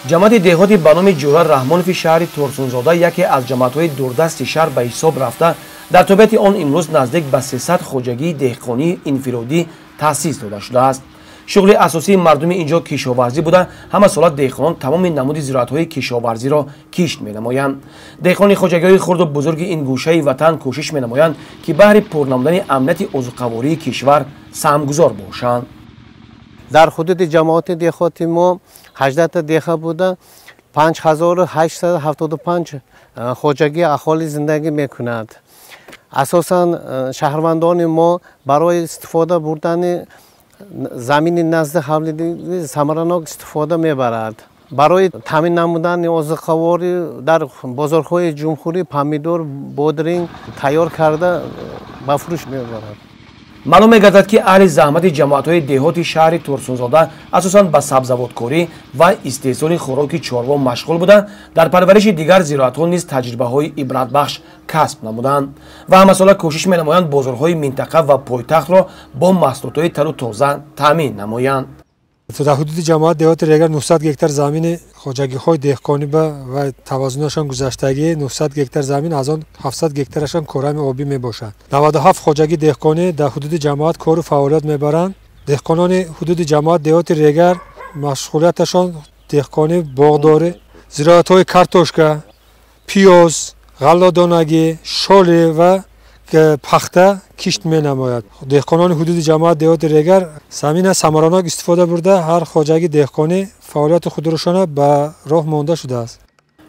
Ҷамоати деҳоти ба номи Ҷӯра Раҳмонови шаҳри Турсунзода яке аз ҷамоатҳои дурдасти шаҳр ба ҳисоб рафта, дар тобеати он имрӯз наздик ба 300 хоҷагии деҳқонии инфиродӣ таъсис дода шудааст. Шуғли асосии мардуми инҷо кишоварзӣ буда, ҳамасола деҳқонон тамоми намуди зироатҳои кишоварзиро кишт менамоянд. Деҳқони хоҷагиҳои хурду бузурги ин гӯшаи ватан кӯшиш менамоянд, ки баҳри пур намудани амнияти озуқавории кишвар саҳмгузор бошанд. Дар ҳудуди ҷамоати деҳоти мо 18 деҳа буда, 5875 хоҷагии аҳолӣ зиндагӣ мекунад. Асосан шаҳрвандони мо барои истифода бурдани замини назди ҳавлӣ самаранок истифода мебарад. Барои таъмин намудани озуқаворӣ дар бозорҳои ҷумҳурӣ помидор, бодринг тайёр карда ба фурӯш мебарад. Маълум мегардад, ки аҳли заҳмати ҷамоатҳои деҳоти шаҳри Турсунзода асосан ба сабзавоткорӣ ва истеҳсоли хӯроки чорво машғул буда, дар парвариши дигар зироатҳо низ таҷрибаҳои ибратбахш касб намуданд ва ҳамасола кӯшиш менамоянд бозорҳои минтақа ва пойтахтро бо маҳсулотҳои тару тоза таъмин намоянд. Дар ҳудуди ҷамоат деҳоти Регар 900 гектар замини хоҷагиҳои деҳқонӣ ва тавозунашон гузаштагӣ 900 гектар замин, аз он 700 гектарашон корами обӣ мебошад. 97 хоҷагии деҳқонӣ дар ҳудуди ҷамоат кору фаъолият мебаранд. Деҳқонони ҳудуди ҷамоат деҳоти Регар машғулияташон деҳқонӣ, боғдорӣ, зироатҳои картошка, пиёз, ғалладонагӣ, шолӣ ва пахта кишт менамояд. Деҳқонони ҳудуди ҷамоат деҳоти Регар замина самаранок истифода бурда, ҳар хоҷагии деҳқонӣ фаъолияти худрошона ба роҳ монда шудааст.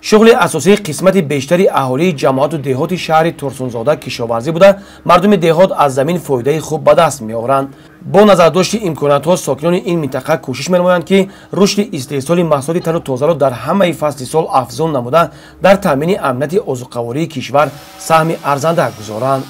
Шуғли асосии қисмати бештари аҳолии ҷамоату деҳоти шаҳри Турсунзода кишоварзӣ буда, мардуми деҳот аз замин фоидаи хуб ба даст меоранд. Бо назардошти имкониятҳо сокинони ин минтақа кӯшиш менамоянд, ки рушди истеҳсоли маҳсулоти тару тозаро дар ҳамаи фасли сол афзун намуда, дар таъмини амнияти озуқавории кишвар саҳми арзанда гузоранд.